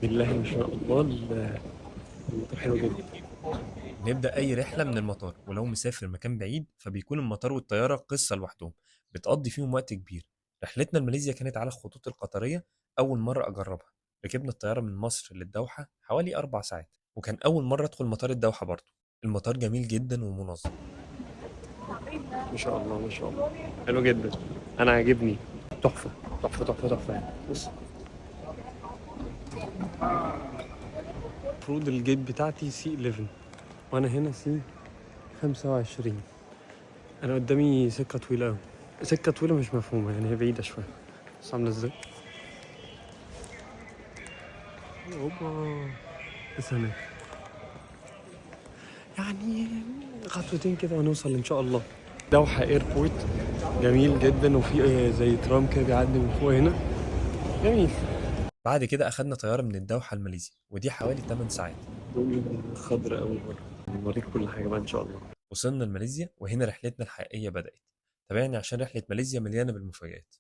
بالله ما شاء الله، المطار حلو جدا. نبدأ أي رحلة من المطار، ولو مسافر مكان بعيد فبيكون المطار والطيارة قصة لوحدهم، بتقضي فيهم وقت كبير. رحلتنا لماليزيا كانت على الخطوط القطرية، أول مرة أجربها. ركبنا الطيارة من مصر للدوحة حوالي 4 ساعات، وكان أول مرة أدخل مطار الدوحة برضه. المطار جميل جدا ومنظم. ما شاء الله ما شاء الله، حلو جدا، انا عاجبني، تحفة تحفة تحفة تحفة يعني. بص، المفروض ال gate بتاعتي C 11 وانا هنا C 25. انا قدامي سكة طويلة قوي، سكة طويلة مش مفهومه يعني، هي بعيدة شويه، بس عامله ازاي. اوبا، لسه هناك يعني، خطوتين كده ونوصل ان شاء الله. دوحة airport جميل جدا، وفي زي ترام كده بيعدي من فوق هنا، جميل. بعد كده أخدنا طيارة من الدوحة لماليزيا، ودي حوالي 8 ساعات. خضرا قوي بره. نوريك كل حاجة بقى ان شاء الله. وصلنا لماليزيا، وهنا رحلتنا الحقيقية بدأت. تابعني عشان رحلة ماليزيا مليانة بالمفاجآت.